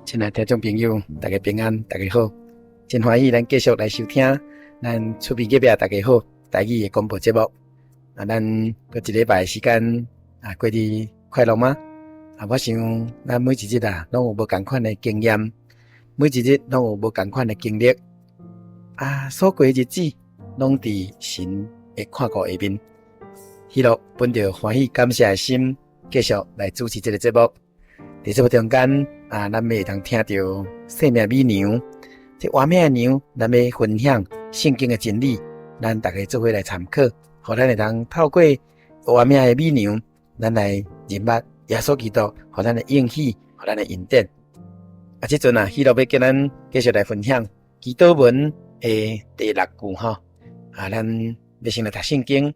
親愛聽眾朋友，大家平安，大家好，真歡喜咱繼續來收聽咱厝邊隔壁大家好台語的廣播節目。啊，咱閣一禮拜時間啊，過得快樂嗎？啊，我想咱每一日啊，攏有無仝款的經驗，每一日攏有無仝款的經歷。啊，所過的日子攏佇神的看顧下面。喜樂本著歡喜感謝的心，繼續來主持這個節目。佇節目中間啊，咱欲會當聽著生命美娘，這活命的娘，咱欲分享聖經的真理，咱逐家做伙來參考，予咱會當透過活命的美娘，咱來認捌耶穌基督，予咱的應許，予咱的恩典。啊，這陣啊，喜樂欲叫咱繼續來分享祈禱文的第六句吼。啊，咱欲先來讀聖經，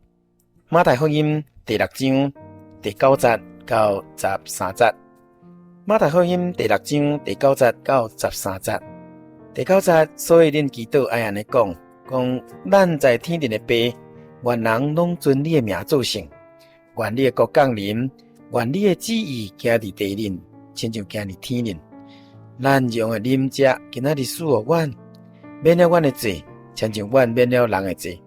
馬太福音第六章第九節到十三節。馬太福音第六章第九節到十三節，第九節，所以恁祈禱愛按呢講，講咱在天頂的爸，願人攏尊你的名做聖，願你的國降臨，願你的旨意行佇地頂，親像行佇天頂。咱日用的飲食，今仔日賜予阮，免了阮的債，親像阮免了人的債，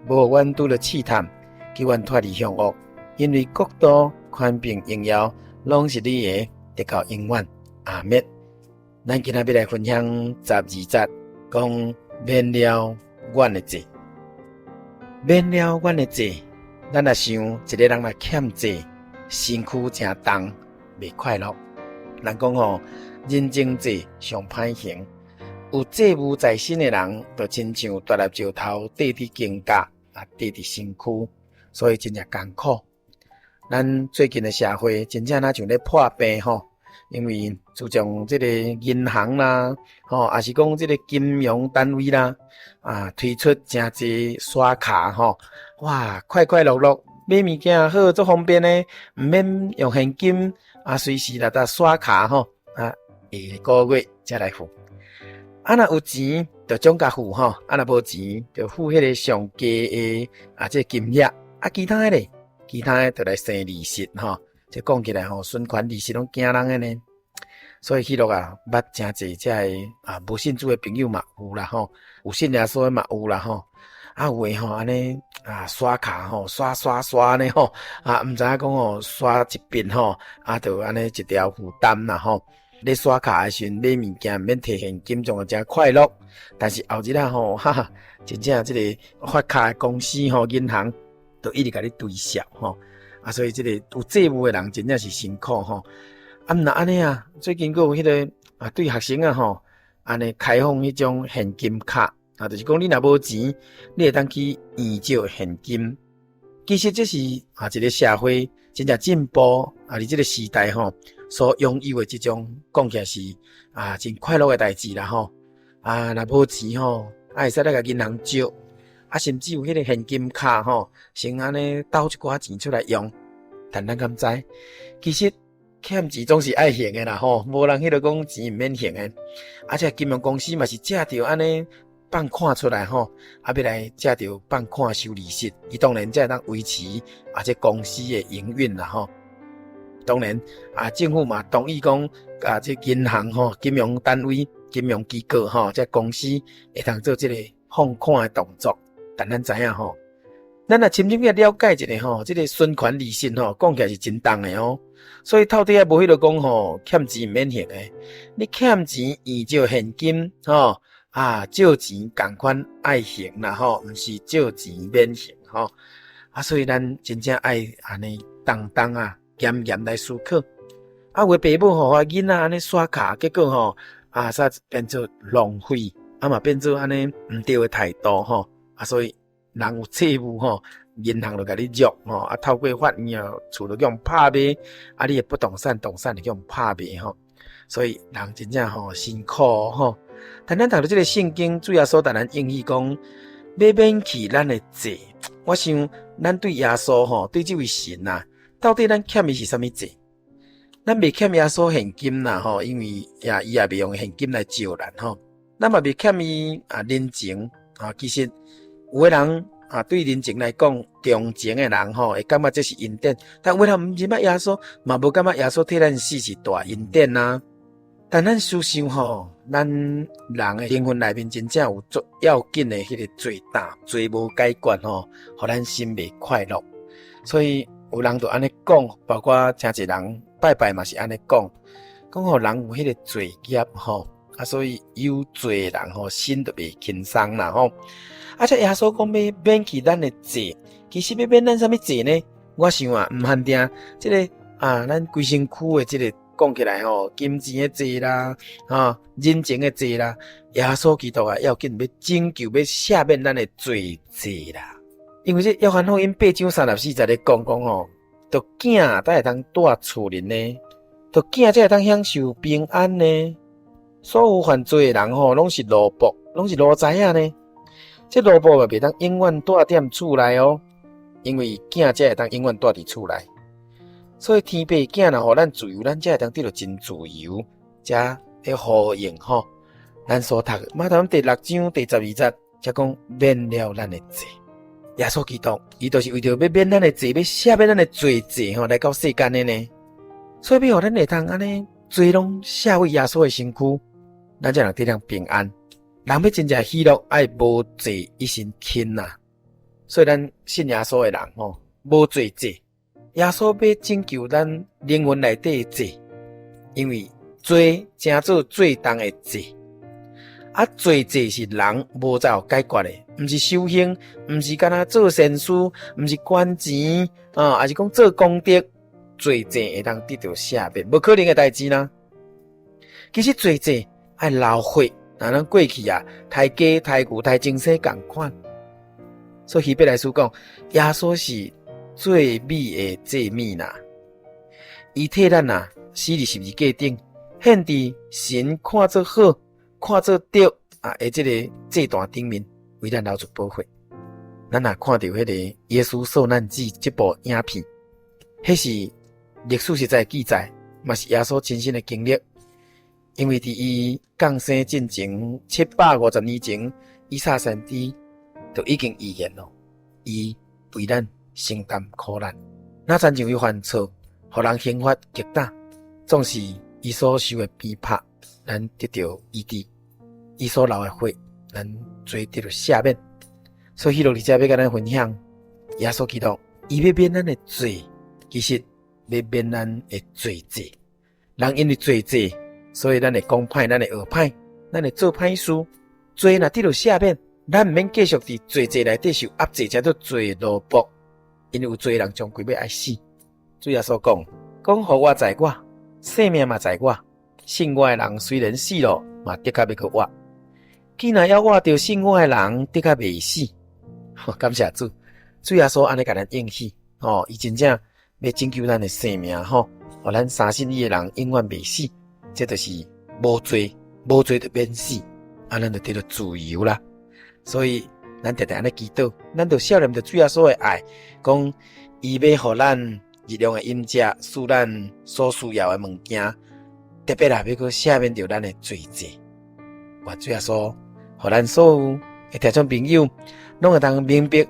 無予阮拄著試探，救阮脫離凶惡，因為國度、權柄、榮耀，攏是你的，直到永遠。阿們。咱今仔欲來分享十二節，講免了阮的債，免了阮的債。咱若想一個人若欠債，身軀誠重，袂快樂。人講吼，人情債上歹還，有債務在身的人，就親像大粒石頭綴佇肩胛，啊，綴佇身軀，所以真正艱苦。咱最近的社會真正若像咧破病吼，因為自從這個銀行啦，吼，抑是講這個金融單位啦，啊，推出誠濟刷卡吼，哇，快快樂樂買物件好足方便的，毋免用現金，啊，隨時來搭刷卡吼，啊，下個月才來付。啊，若有錢就總共付吼，啊，若無錢就付彼個上低的啊，這個金額，啊，其他的咧？其他的就來生利息吼，這講起來吼，存款利息攏驚人的呢。所以喜樂啊，捌誠濟這个啊無信主的朋友嘛有啦吼，有信耶穌的嘛有啦吼。啊有的吼按呢啊刷卡吼，刷刷刷按呢吼，啊毋知影講吼刷一筆吼，啊就按呢一條負擔啦吼。咧刷卡的時陣買物件毋免提現金，總會誠快樂。但是後日仔吼，哈哈，真正這个發卡的公司吼，銀行就一直共你追數吼，啊，所以這個有債務的人真正是辛苦吼。啊，毋若按呢啊，最近閣有彼个啊，對學生啊吼，按呢開放彼種現金卡啊，就是講你若無錢，你會當去援借現金。其實這是啊一個社會真正進步啊，佇這個時代吼所擁有的這種講起來是啊真快樂的代誌啦吼。啊，若無錢吼，啊會使來共銀行借。啊，甚至有彼個現金卡吼，先按呢斗一寡錢出來用，但咱敢知，其實欠錢總是愛還的啦吼，無人彼個講錢毋免還的。啊，這金融公司嘛是藉著按呢放款出來吼，啊，欲來藉著放款收利息，伊當然才會當維持啊這公司的營運啦吼。當然啊，政府嘛同意講啊，這銀行吼、金融單位、金融機構吼，這公司會當做這個放款的動作。但咱知影吼，咱若深入去了解一下吼，這個存款利息吼，講起來是真重的哦。所以透底仔無彼個講吼，欠錢毋免還的。你欠錢援借現金吼，啊借錢仝款愛還啦吼，毋是借錢免還吼。啊，所以咱真正愛按呢重重啊，嚴嚴來思考。啊，有的爸母吼，予囡仔按呢刷卡，結果吼啊，煞變做浪費，啊嘛變做按呢毋對的態度吼。啊，所以人有債務吼，銀行就共你掠吼，啊，透過法院啊，厝就予人拍賣，啊，你的不動產、動產就予人拍賣吼，所以人真正吼辛苦吼。但咱讀著這個聖經，主耶穌共咱應許講，欲免去咱的債。我想，咱對耶穌吼，對這位神啊，到底咱欠伊是啥物債？咱袂欠耶穌現金啦吼，因為也伊也袂用現金來借咱吼。咱嘛袂欠伊啊人情啊，其實。有的人啊，對人情來講，重情的人吼，會感覺這是恩典。但有的人毋認捌耶穌，嘛無感覺耶穌替咱死是大恩典啊。但咱思想吼，咱人的靈魂內面真正有足要緊的彼个罪擔，罪無解決吼，予咱心袂快樂。所以有人就按呢講，包括誠濟人拜拜嘛是按呢講，講予人有彼个罪業吼，啊，所以有罪的人吼，心就袂輕鬆啦吼。啊，這耶穌講欲免去咱的罪，其實欲免咱啥物罪呢？我想啊，毋限定這个啊，咱規身軀的這个講起來吼，金錢的債啦，啊，人情的債啦，耶穌基督啊，要緊欲拯救，欲赦免咱的罪債啦。因為這約翰福音八章三十四節咧講講吼，著囝才會當蹛厝裡呢，著囝才會當享受平安呢。所有犯罪的人吼，攏是奴僕，攏是奴才仔呢。這奴僕嘛袂當永遠蹛踮厝內哦，因為囝才會當永遠蹛佇厝內。所以天父囝若予咱自由，咱才會當得著真自由，才會呼應吼。咱所讀馬太第六章第十二節，才講免了咱的罪。耶穌基督，伊就是為著欲免咱的罪，欲赦免咱的罪債吼，來到世間的呢。所以欲予咱會當按呢罪攏卸於耶穌的身軀，咱才能得著平安。人欲真正喜樂，愛無罪一身輕啊。所以咱信耶穌的人吼，無罪債。耶穌欲拯救咱靈魂內底的罪，因為罪成做最重的債，啊，罪債是人無才會解決的，毋是修行，毋是干焦做善事，毋是捐錢啊，抑是講做功德，罪債會當得著赦免，無可能的代誌啦。其實罪債愛流血，若咱過去啊，殺雞殺牛殺精牲仝款，所以希伯來書講，耶穌是最美的祭物啦，伊替咱啊死佇十字架頂，獻佇神看做好、看做對啊，的這個祭壇頂面，為咱流出寶血。咱若看著彼个耶穌受難記這部影片，彼是歷史實在記載，嘛是耶穌親身的經歷。因為佇伊降生進前750年前，以賽亞先知就已經預言咯，伊為咱承擔苦難，若親像伊犯錯，予人刑罰擊打，總是伊所受的鞭拍，咱得著醫治；伊所流的血，咱罪得著赦免。所以彼落佇遮欲共咱分享，耶穌基督，伊欲免咱的罪，其實欲免咱的罪債。人因為罪債，所以咱會講歹，咱會學歹，咱會做歹事。罪若得著赦免，咱毋免繼續佇罪債內底受壓制，成做罪奴僕。因為有罪的人終歸欲愛死。主耶穌講：講復活在我，生命嘛在我。信我的人雖然死了，嘛的確欲閣活。既若猶活著信我的人，的確袂死。感謝主，主耶穌按呢共咱應許，吼，伊真正欲拯救咱的生命，吼，予咱相信伊的人永遠袂死。這就是無罪，無罪就免死，啊，咱就得著自由啦。所以，咱定定按呢祈禱，咱就想念著主耶穌的愛，講伊欲予咱日用的飲食，賜咱所需要的物件，特別啦，欲閣赦免著咱的罪債。願主耶穌，予咱所有的聽眾朋友，攏會當明白，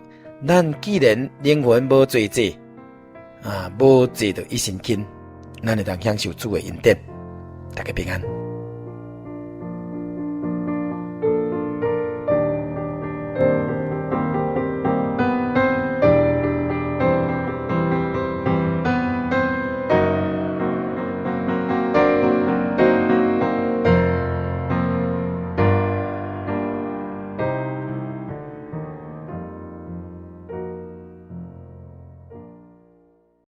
咱既然靈魂無罪債，啊，無罪就一身輕，咱會當享受主的恩典。大家平安。